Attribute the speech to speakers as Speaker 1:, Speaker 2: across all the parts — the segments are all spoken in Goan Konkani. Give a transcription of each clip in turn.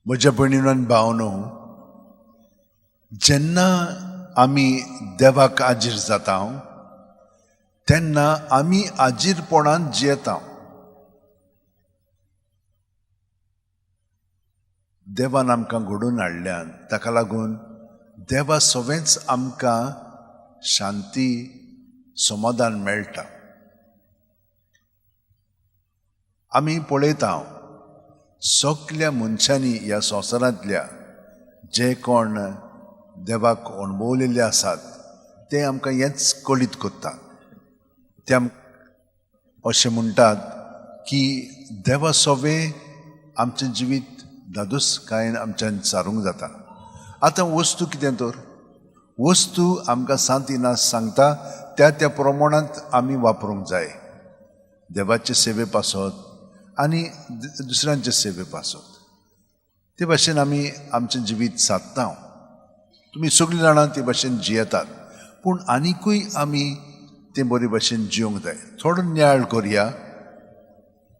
Speaker 1: म्हज्या भयणीन आनी भावनो, जेन्ना आमी देवाक आजीर जाता तेन्ना आमी आजीरपणान जियेता. देवान आमकां घडोवन हाडल्यान ताका लागून देवा सवेंच आमकां शांती समाधान मेळटा. आमी पळयता सगल्या मनशांनी ह्या संवसारांतल्या जे कोण देवाक अणभवलेले आसात ते आमकां हेंच कळीत करता. ते अशें म्हणटात की देवा सवें आमचें जिवीत धादोसकायेन आमच्यान सारूंक जाता. आतां वस्तू कितें तर वस्तू आमकां सांत इनास सांगता त्या त्या प्रमाणांत आमी वापरूंक जाय, देवाचे सेवे पासत आनी दुसऱ्यांचे सेवे पासत. ते भाशेन आमी आमचें जिवीत सादता. तुमी सगळीं जाणां ते भाशेन जियेतात, पूण आनिकूय आमी ते बरे भाशेन जिवंक जाय. थोडो नियाळ करया.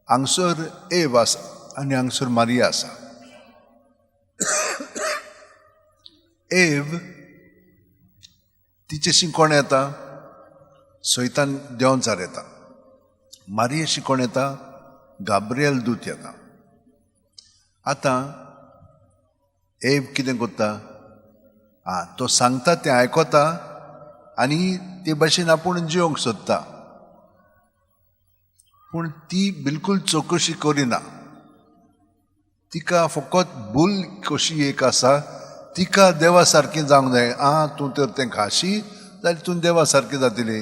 Speaker 1: हांगसर एव आसा आनी हांगसर मारिया आसा. एव तिचेशी कोण येता? सैतान देंवचार येता. मारियेशी कोण येता? गाब्रियल दूत येता. आतां एव कितें करता? आं, तो सांगता तें आयकता आनी ते भाशेन आपूण जिवंक सोदता, पूण ती बिलकूल चवकशी करिना. तिका फकत भूल कशी एक आसा, तिका देवा सारकी जावंक जाय. आं, तूं तर तें खाशी जाल्यार तूं देवा सारकी जातली.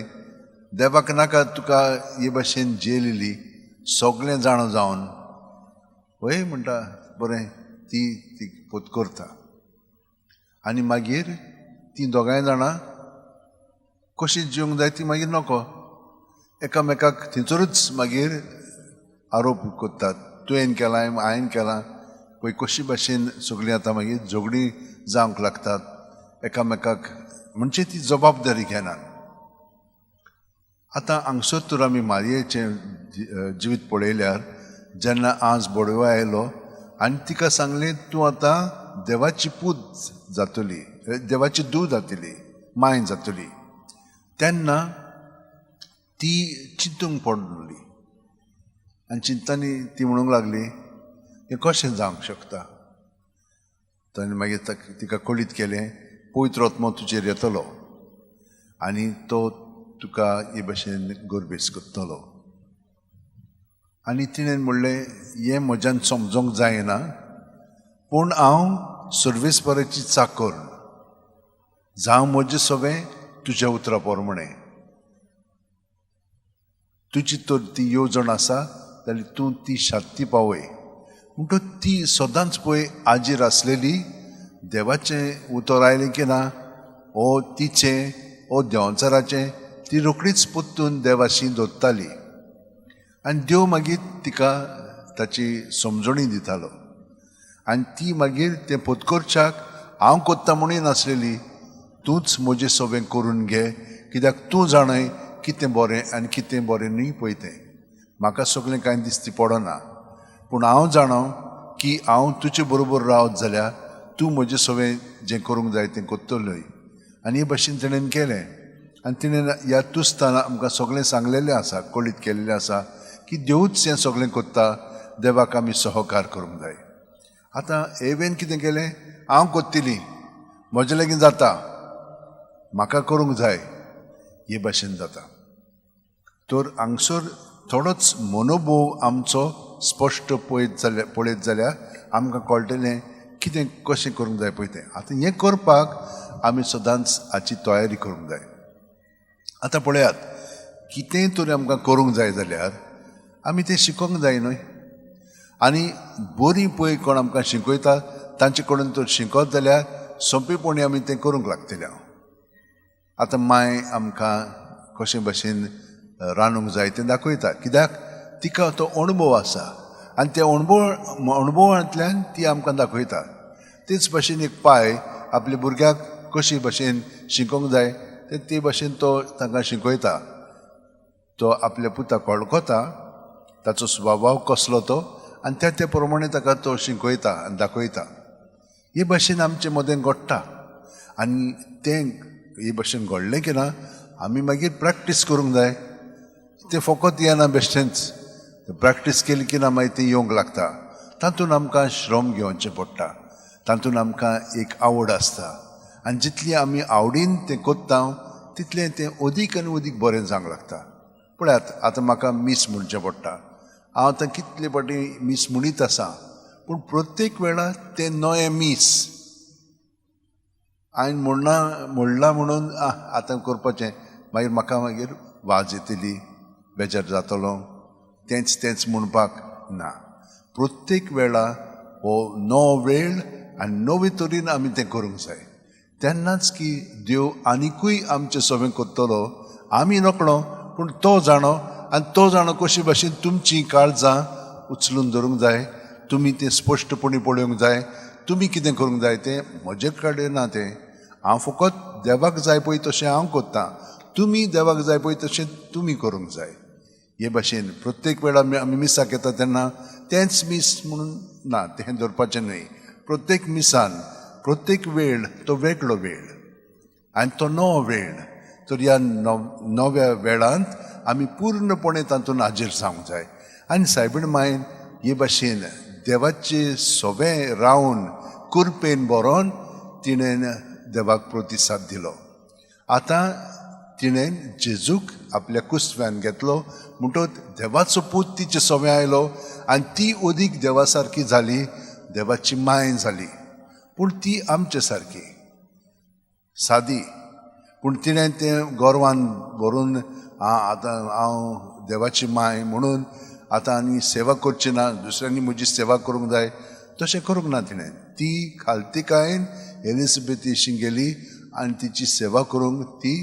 Speaker 1: देवाक नाका तुका हे भाशेन जियेलेली सगळें जाणा जावन. वय म्हणटा बरें, ती ती पोत करता आनी मागीर तीं दोगांय जाणां कशी जिवंक जाय ती मागीर नको, एकामेकाक थंयसरूच मागीर आरोप करतात. तुवें केलां, हांवें केलां, पळय कशी भाशेन सगळीं आतां मागीर झगडीं जावंक लागतात एकामेकाक, म्हणजे ती जबाबदारी घेनात. आतां हांगसर तर आमी मारयेचें जिवीत पळयल्यार जेन्ना आज बडवा आयलो आनी तिका सांगलें तूं आतां देवाची पूत जातली, देवाची धूव जातली, माय जातली, तेन्ना ती चिंतूंक पडली आनी चिंततानी ती म्हणूंक लागली हें कशें जावंक शकता. ताणें मागीर तिका कळीत केलें पवित्र आत्मो तुजेर येतलो आनी तो तुका हे भाशेन गर्भेस करतलो. आनी तिणें म्हणलें हें म्हज्यान समजोंक जायना, पूण हांव सर्वेस्पराची चाकर, जावं म्हजें सवें तुज्या उतरा प्रमाणें. तुजी तर ती येवजण आसा जाल्यार तूं ती शांती पावय. म्हणटकच ती सदांच पळय आजीर आसलेली, देवाचें उतर आयलें की ना ओ तिचें ओ देंवचाराचें, ती रोखडीच परतून देवाशी दोत्ताली आनी देव मागीर तिका ताची समजणी दितालो. आनी ती मागीर तें पोतकोरच्याक हांव कोत्ता म्हणून नासलेली, तूंच म्हजें सगळें करून घे, कित्याक तूं जाणय कितें बरें आनी कितें बरें न्हय पळय तें. म्हाका सगळें कांय दिसती पडना, पूण हांव जाणा की हांव तुजे बरोबर रावत जाल्यार तूं म्हजें सगळें जें करूंक जाय तें करतलोय. आनी हे भाशेन तिणें केलें आनी तिणें ह्या तुस्तान आमकां सगळें सांगलेलें आसा, कळीत केल्लें आसा की देवूच हें सगळें करता, देवाक आमी सहकार करूंक जाय. आतां एवेन कितें केलें, हांव करतली, म्हजें लागीं जाता, म्हाका करूंक जाय, हे भाशेन जाता. तर हांगसर थोडोच मनोभोव आमचो स्पश्ट पळयत जाल्यार आमकां कळटलें कितें कशें करूंक जाय पळय तें. आतां हें करपाक आमी सदांच हाची तयारी करूंक जाय. आतां पळयात, कितेंय तरी आमकां करूंक जाय जाल्यार आमी तें शिकोंक जाय न्हय. आनी बरीं पळय कोण आमकां शिकयता तांचे कडून तर शिकत जाल्यार सोंपेपणी आमी तें करूंक लागतलें. आतां माय आमकां कशें भाशेन रांदूंक जाय तें दाखयता, कित्याक तिका तो अणभव आसा आनी त्या अणभवांतल्यान ती आमकां दाखयता. तेच भाशेन एक पाय आपल्या भुरग्याक कशे भाशेन शिकोंक जाय ते ते भाशेन तो तांकां शिकयता. तो आपल्या पुताक वळखता, ताचो स्वभाव कसलो तो, आनी त्या त्या प्रमाणे ताका तो शिकयता आनी दाखयता. हे भाशेन आमचे मदें घडटा आनी तें हे भाशेन घडलें की ना आमी मागीर प्रॅक्टीस करूंक जाय. तें फकत येना बेश्टेंच, प्रॅक्टीस केली की ना मागीर तें येवंक लागता. तातूंत आमकां श्रम घेवचें पडटा, तातूंत आमकां एक आवड आसता आनी जितली आमी आवडीन तें कोत्ता तितलें तें अदीक आनी अदीक बरें जावंक लागता. पळयात आतां म्हाका मीस म्हणचें पडटा. हांव आतां कितले फावटी मीस म्हणीत आसा, पूण प्रत्येक वेळार तें नवें मीस हांवें म्हणलां म्हणून आतां करपाचें, मागीर म्हाका मागीर वाज येतली, बेजार जातलो, तेंच तेंच म्हणपाक ना. प्रत्येक वेळा हो नवो वेळ आनी नवे तरेन आमी तें करूंक जाय. तेन्नाच की देव आनिकूय आमचें सगळें करतलो. आमी नकळो पूण तो जाणो आनी तो जाणो कशे भाशेन तुमचीं काळजां उचलून धरूंक जाय, तुमी तें स्पश्टपणी पळोवंक जाय, तुमी कितें करूंक जाय तें म्हजे कडेन ना. तें हांव फकत देवाक जाय पळय तशें हांव करतां, तुमी देवाक जाय पळय तशें तुमी करूंक जाय. हे भाशेन प्रत्येक वेळा आमी मिसाक येता तेन्ना तेंच मीस म्हणून ना, तें दवरपाचें न्हय. प्रत्येक मिसान प्रत्येक वेळ तो वेगळो वेळ आनी तो नवो वेळ. तर ह्या नव्या वेळांत आमी पूर्णपणे तातूंत हाजीर जावंक जाय. आनी सायबीण मायन हे भाशेन देवाचे सोबें रावन कुरपेन बरोवन तिणें देवाक प्रतिसाद दिलो. आतां तिणें जेजूक आपल्या कुसव्यान घेतलो म्हणटकच देवाचो पूत तिचे सोबें आयलो आनी ती अदीक देवा सारकी जाली, देवाची माय जाली. पूण ती आमचे सारकी सादी, पूण तिणें तें गोरवान भरून आतां हांव देवाची माय म्हणून आतां आनी सेवा करची ना, दुसऱ्यांनी म्हजी सेवा करूंक जाय, तशें करूंक ना तिणें. ती खालतिकायेन एलिझाबेथीशी गेली आनी तिची सेवा करूंक ती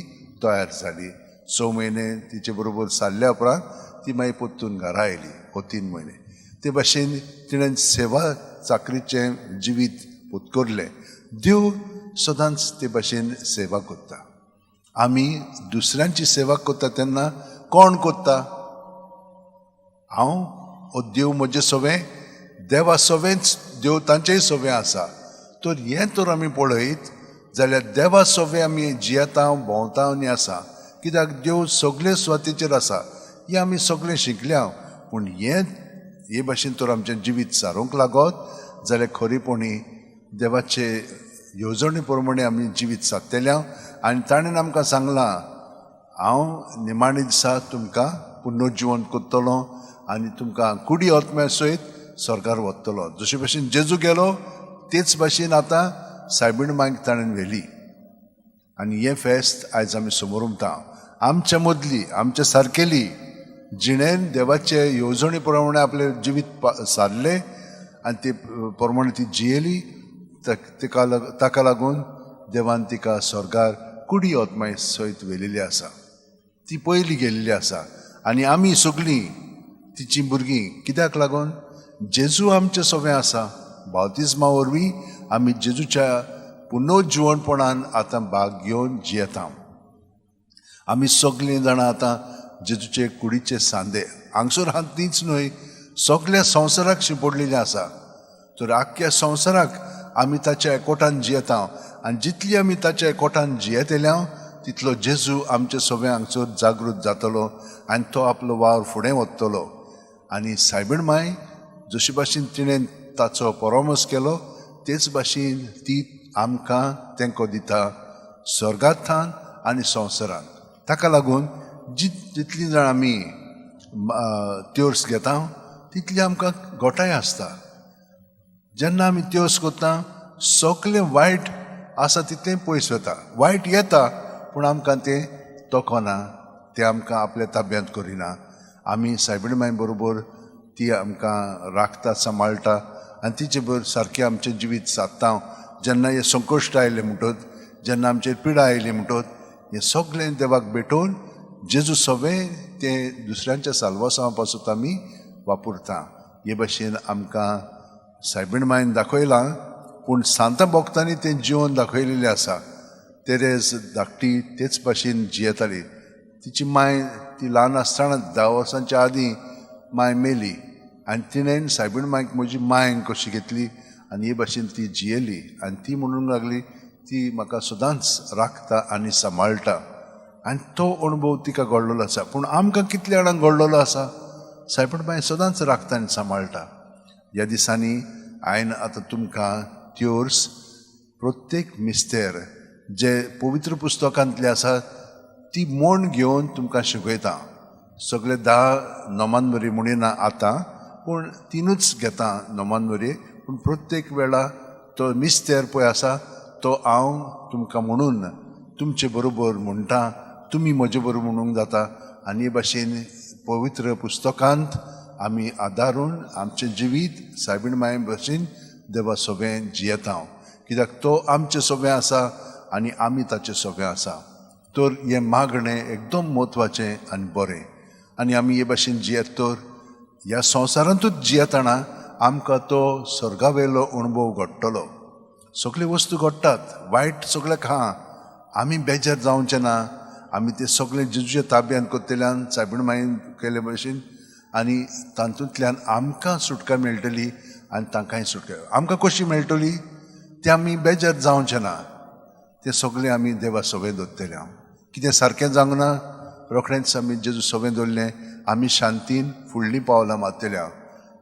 Speaker 1: तयार जाली. 6 म्हयने तिचे बरोबर सारल्या उपरांत ती मागीर परतून घरा आयली, हो 3 म्हयने. ते भाशेन तिणें सेवा चाकरीचें जिवीत उत्करलें. देव सदांच ते भाशेन सेवा करता. आमी दुसऱ्यांची सेवा करता तेन्ना कोण करता? हांव हो देव म्हजे सोबें, देवा सोबेंच देव तांचेय सोबें आसा. तर हें तर आमी पळयत जाल्यार देवा सोबें आमी जियेता, भोंवता आनी आसा. कित्याक देव सगळे सुवातेचेर आसा हें आमी सगळें शिकल्या. पूण हे भाशेन तर आमचें जिवीत सारूंक लागत जाल्यार खरेपणी देवाचे येवजणे प्रमाणे आमी जिवीत सादतले. आनी ताणें आमकां सांगलां, हांव निमाणे दिसा तुमकां पुनर्जिवन करतलो आनी तुमकां कुडी आत्म्या सयत स्वर्गार वतलो. जशे भाशेन जेजू गेलो तेच भाशेन आतां सायबीण मायक ताणें व्हेली. आनी हें फेस्त आयज आमी समोर उरता. आमच्या मदली, आमच्या सारकेली जिणेन देवाचे येवजणे प्रमाणे आपलें जिवीत सारलें आनी ते प्रमाणे ती जियेली. ताका लागून देवान तिका स्वर्गार कुडी आत्माय सयत व्हेलेली आसा. ती पयली गेल्ली आसा. आनी आमी सगळीं तिचीं भुरगीं कित्याक लागून जेजू आमचें सोबें आसा. बावतिज्मा वरवीं आमी जेजूच्या पुनर्जिवणपणान आतां भाग घेवन जियेता. आमी सगळीं जाणां आतां जेजूचे कुडीचे सांदे हांगसर आहा तीच न्हय, सगळ्या संवसाराक शिंपडलेलें आसा. तर आख्ख्या संवसाराक आमी ताच्या एकवटान जियेता आनी जितली आमी ताच्या एकवटान जियेतल्या तितलो जेजू आमचे सोबें हांगसर जागृत जातलो आनी तो आपलो वावर फुडें वतलो. आनी सायबीण माय जशे भाशेन तिणें ताचो परामर्श केलो तेच भाशेन ती आमकां तेंको दिता स्वर्गांत आनी संवसारांत. ताका लागून जितलीं जाण आमी त्योर्स घेता तितली आमकां गोठाय आसता. जेन्ना आमी त्योर्स करता सगळें वायट आसा तितलें पयस वता. वायट येता पूण आमकां तें तोखना, तें आमकां आपल्या ताब्यांत करिना. आमी सायबीण माय बरोबर ती आमकां राखता, सांबाळटा आनी तिचे बरोबर सारकें आमचें जिवीत सादता. जेन्ना हें संकश्ट आयलें म्हणटत, जेन्ना आमचेर पिडा आयली म्हणटत, हें सगळें देवाक भेटोवन जेजू सगळें तें दुसऱ्यांच्या साल्वासांवा पासून आमी वापरता. हे भाशेन आमकां सायबीण मायन दाखयलां. पूण सांता भक्तांनी तें जिवन दाखयलेलें आसा. तेरेज धाकटी तेच भाशेन जियेताली. तिची माय ती ल्हान आसतना 10 वर्सांच्या आदीं माय मेली आनी तिणें सायबीण मायक म्हजी मायन कशी घेतली आनी हे भाशेन ती जियेली आनी ती म्हणूंक लागली ती म्हाका सदांच राखता आनी सांबाळटा. आनी तो अणभव तिका घडलेलो आसा. पूण आमकां कितल्या जाणांक घडलेलो आसा? सायबण माय सदांच राखता आनी सांबाळटा. ह्या दिसांनी हांवें आतां तुमकां त्योर्स प्रत्येक मिस्तेर जे पवित्र पुस्तकांतले आसा ती म्हण घेवन तुमकां शिकयता. सगळे 10 नोमानवरी म्हणिना आतां, पूण 3च घेता नोमानवरी. पूण प्रत्येक वेळा तो मिस्तेर पळय आसा तो हांव तुमकां म्हणून तुमचे बरोबर म्हणटा, तुमी म्हजे बरोबर म्हणूंक जाता. आनी हे भाशेन पवित्र पुस्तकांत आमी आदारून आमचें जिवीत सायबीण माये भाशेन देवा सोबें जियेता हांव, कित्याक तो आमचें सोबें आसा आनी आमी ताचें सोबें आसा. तर हें मागणें एकदम म्हत्वाचें आनी बरें. आनी आमी हे भाशेन जियेत तर ह्या संवसारांतूच जियेतना आमकां तो स्वर्गावेलो अणभव घडटलो. सगळे वस्तू घडटात, वायट सगळ्याक आहा, आमी बेजार जावचें ना. आमी ते सगळे जेजूच्या ताब्यांत करतल्यान सायबीण मायेन केले भशेन आनी तातूंतल्यान आमकां सुटका मेळटली आनी तांकांय सुटका. आमकां कशी मेळटली तें आमी बेजार जावचें ना. तें सगळें आमी देवा सवें दवरतले. हांव कितें सारकें जावंक ना, रोखडेंच आमी जेजू सवें दवरलें, आमी शांतीन फुडलीं पावलां मारतले. हांव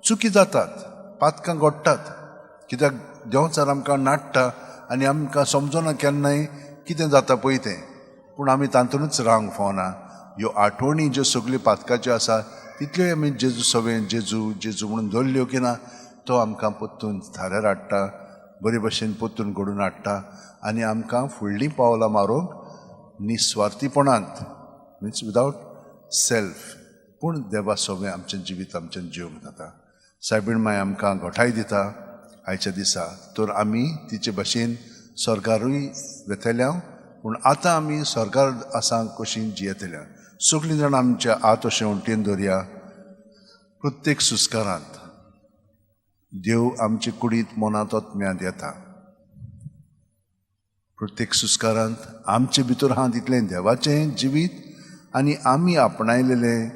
Speaker 1: चुकी जातात, पातकां घडटात, कित्याक देंवचार आमकां नाडटा आनी आमकां समजना केन्नाय कितें जाता पळय तें. पूण आमी तातूंतच रावंक फावना. ह्यो आठवणी ज्यो सगल्यो पातकाच्यो आसा तितल्योय आमी जेजू सवें जेजू जेजू म्हणून दवरल्यो की ना, तो आमकां परतून थाऱ्यार हाडटा, बरे भशेन परतून घडून हाडटा आनी आमकां फुडलीं पावलां मारूंक निस्वार्थीपणांत, मिन्स विदावट सेल्फ, पूण देवा सोबें आमचें जिवीत आमचें जिवंक जाता. सायबीण माय आमकां घटाय दिता आयच्या दिसा, तर आमी तिचे भशेन सरकारूय वेतल्या. पूण आतां आमी सरकार आसा कशी जियेतल्या. सगळीं जाणां आमच्या हात अशें वणटीन दवरया. प्रत्येक सुस्कारांत देव आमचे कुडींत मनांत आत्म्यांत येता. प्रत्येक सुस्कारांत आमचे भितर आहा तितलें देवाचें जिवीत आनी आमी आपणायलेलें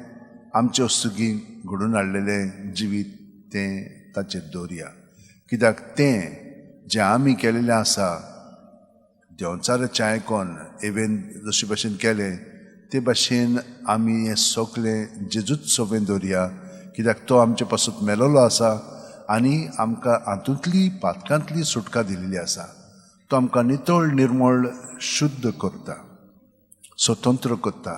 Speaker 1: आमचे वस्तुगी घडून हाडलेलें जिवीत तें ताचेर दवरया. कित्याक तें जें आमी केलेलें आसा देंवचाराचें आयकोन इवन जशे भाशेन केलें ते भाशेन आमी हें सगळें जेजूच सोबें दवरया. कित्याक तो आमचे पासून मेलोलो आसा आनी आमकां हातूंतली पातकांतली सुटका दिल्ली आसा. तो आमकां नितळ निर्मळ शुद्ध करता, स्वतंत्र करता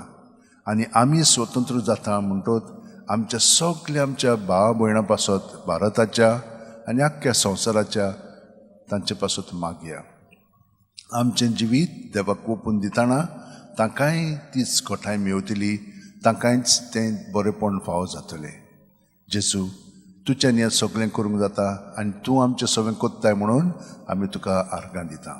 Speaker 1: आनी आमी स्वतंत्र जाता म्हणटोच आमच्या सगल्या आमच्या भाव भयणां पासत भारताच्या आनी आख्ख्या संवसाराच्या तांचे पासत मागया. आमचें जिवीत देवाक ओपून दितना तांकांय तीच घटाय मेवतली, तांकांयच तें बरेपण फावो जातलें. जेजू तुज्यान हें सगळें करूंक जाता आनी तूं आमचें सगळें कोत्ताय म्हणून आमी तुका आर्गां दिता.